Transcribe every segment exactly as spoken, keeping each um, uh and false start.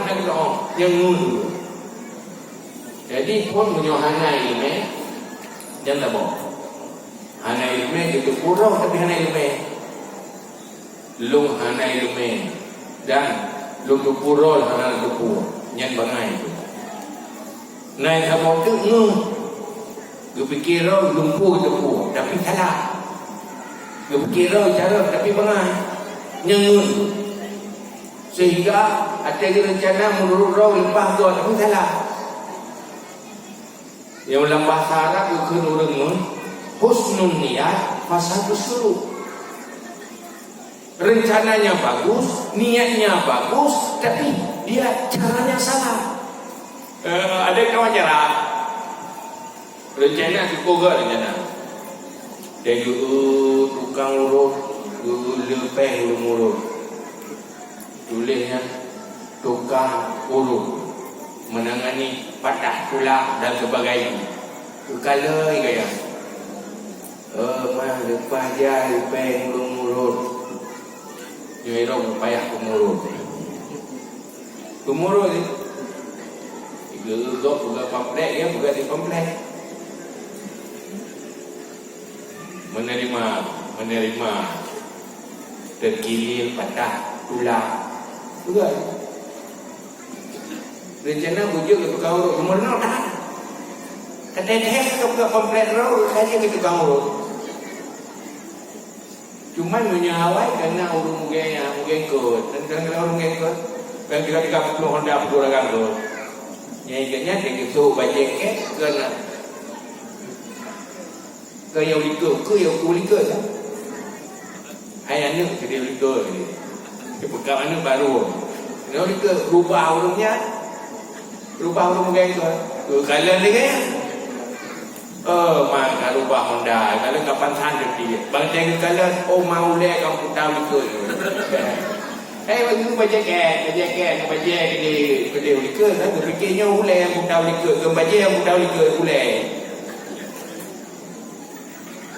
Nyang ngeun. Jadi, phon meunyoe hana ileumèe, jan tabong. Hana ileumèe, geuteupeue roh tapi hana ileumèe. Lôn hana ileumèe dan lôn teupeue roh hana teupeue. Nyan bangai. Nyan saboh teuk ngeun. Geupike roh lumpu geuteupeue, tapi salah. Geupike roh carông, tapi bangai. Nyan ngeun. Sehingga até geureuncana meunurot roh leupah goe, tapi salah. Nyang lam bahasa Arab geukheun ureueng ngeun, husnun niyat, fasadus suluk. Rencananya bagus, niatnya bagus, tapi dia caranya salah. Eh, ada kawan jarak. Rencana sikoga rencana. Dan geu tukang urut, geu lepeh urut. Tulisnya tukang urut menangani patah tulang dan sebagainya. Kekalai gaya. Eh, mah lepas dia lepeh urut. Nyoe irong payah pengurus. Pengurus ni. Tiga gop buka pamflet, ya, buka di pamflet. Menerima, menerima. Terkilir patah tulang. Buka. Rencana bujuk ke tukang urut. Nomor nol dah. Kata dia ke buka pamflet roh, saya ke tukang urut. Cuman meunyoe awai keunan ureueng mugeng, mugeng kot. Dan kadang-kadang ureueng mugeng kot. Kan tiga-tiga puluh honda pukul rakan kot. Nyai geuhnyan dia geusok bajée kek keunan. Keu nyang likot, keu nyang likot. Hai aneuk, keu dia likot. Dia peugah aneuk baru. Nyang likot rubah ureueng nyan. Rubah ureueng mugeng kot. Keu kalon lagée. Oh, ma ka rubah honda, kalon kapan san cuti. Bang Ceng kalon, oh, ma ulée kamu putau likot. Eh, baju bajée kek, bajée kek, bajée gede, gede likot, kan? Berpikir nyoe ulée putau likot, ke bajée putau likot, ulée.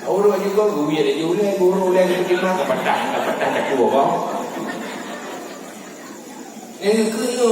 Urut juga, guru ya dia ulée, guru ulée ke terima, kapatah, kapatah tak kuat, bang. Yang kena